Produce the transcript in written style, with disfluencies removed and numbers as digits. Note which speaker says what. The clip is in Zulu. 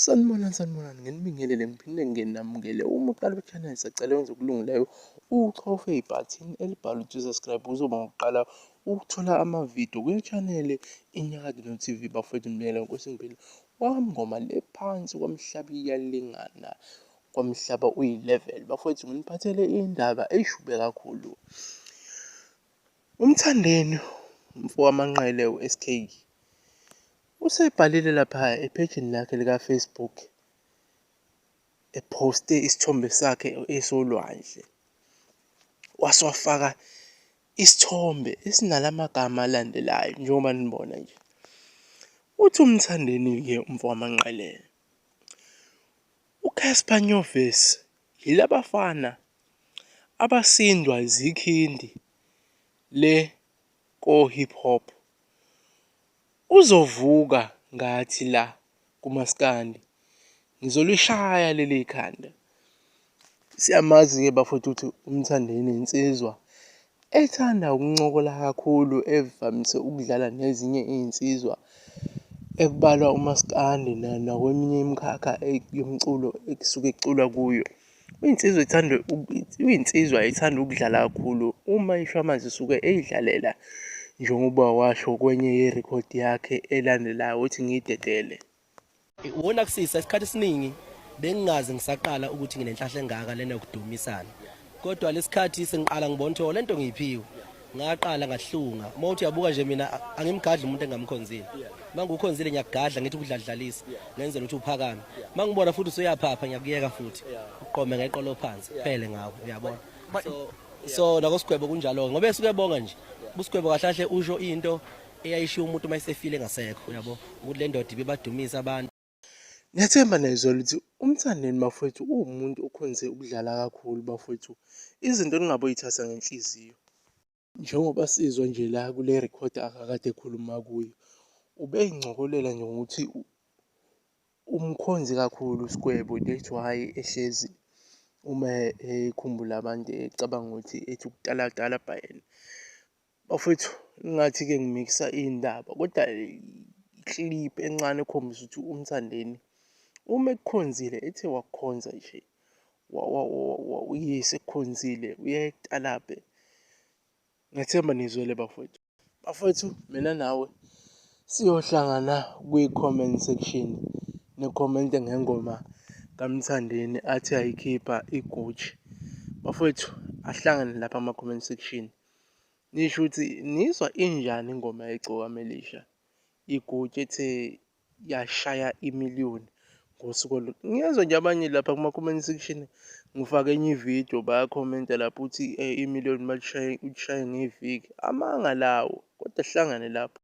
Speaker 1: Sanibonani, sanibonani, nginibingelele ngiphinde nginamukele. Uma uqala kwi-channel siyacela wenze okulungileyo uchofe ibhathini elibhalwe ukuthi subscribe uzoba ngokuqala ukuthola amavidiyo kwi-channel Inyakatho no-TV. Bafowethu ngibingelela Nkosi ngiphile kwamngoma le phansi kwamhlaba iyalingana kwamhlaba uyi-level. Bafowethu nginiphathele indaba eyishube kakhulu. UMthandeni umfokaManqele u-S_K usebhalile lapha ephejini lakhe lika-Facebook ephoste isithombe sakhe esolwandle wase wafaka isithombe esinalamagama alandelayo njengoba nibona nje. Uthi uMthandeni-ke umfokaManqele, uCassper Nyovest yilabafana abasindwa zikhindi le ko-hip hop. Uzovuka ngathi la kumaskandi ngizolishaya leli khanda. Siyamazi-ke bafowethu ukuthi uMthandeni insizwa ethanda ukuncokola kakhulu evamise ukudlala nezinye iy'nsizwa ekubalwa umaskandi nakweminye imikhakha yomculo ekusuke kuculwa kuyo. Uyinsizwa ethanda uyinsizwa ethanda ukudlala kakhulu uma isho amanzi isuke eyidlalela njengoba washo kwenye yerekhodi yakhe elandelayo uthi ngiyidedele.
Speaker 2: Wona kusisa isikhathi esiningi bengingazi ngisaqala ukuthi nginenhlahla engaka lena yokudumisana kodwa lesikhathi sengiqala ngibona ukuthi oh, lento ngiyiphiwe ngaqala ngahlunga uma uthi uyabuka nje mina angimgadli umuntu engamkhonzile uma ngikukhonzile ngiyakugadla ngithi ukudladlalisa ngenzela ukuthi uphakame uma ngibona futhi usuyaphapha ngiyakuyeka futhi uqome ngeqolo phansi kuphele ngawo uyabona so so nakosigwebo kunjalo-ke ngoba esuke ebonga nje usigwebo kahle kahle usho into eyayishiya umuntu uma esefile engasekho uyabo ukuthi le ndoda ibibadumisa abantu.
Speaker 1: Ngiyathemba niyayizwela ukuthi uMthandeni bafowethu uwumuntu okhonze ukudlala kakhulu bafowethu, izinto ningaboyithatha ngenhliziyo. Njengoba sizwa nje la kule rekhodi akakade ekhuluma kuyo, ubey'ncokolela nje ngokuthi umkhonzi kakhulu uSgwebo that's why ehlezi uma ekhumbula abantu ecabanga ukuthi ethi ukutalatalabha yena. Bafowethu ningathi-ke ngimikisa iy'ndaba kodwa i-clip encane ekhombisa ukuthi uMthandeni uma ekukhonzile ethe wakukhonza nje yes ekukhonzile uyaye akutalabhe. Ngiyathemba nizwele bafowethu. Bafowethu mina nawe siyohlangana kwi-comment section nikhomente ngengoma kaMthandeni athi ayikhipha iGucci. Bafowethu ahlangane lapha ama-comment section. Nisho ukuthi nizwa injani ingoma yeGcokama Elisha iGucci ethe yashaya imiliyoni ngosuku olulodwa. Ngiyezwa nje abanye lapha kuma-comment section ngifake enye ividiyo bayakhomenta lapho ukuthi imiliyoni balishaye ulishaye ngeviki. Amanga lawo kodwa sihlangane lapho.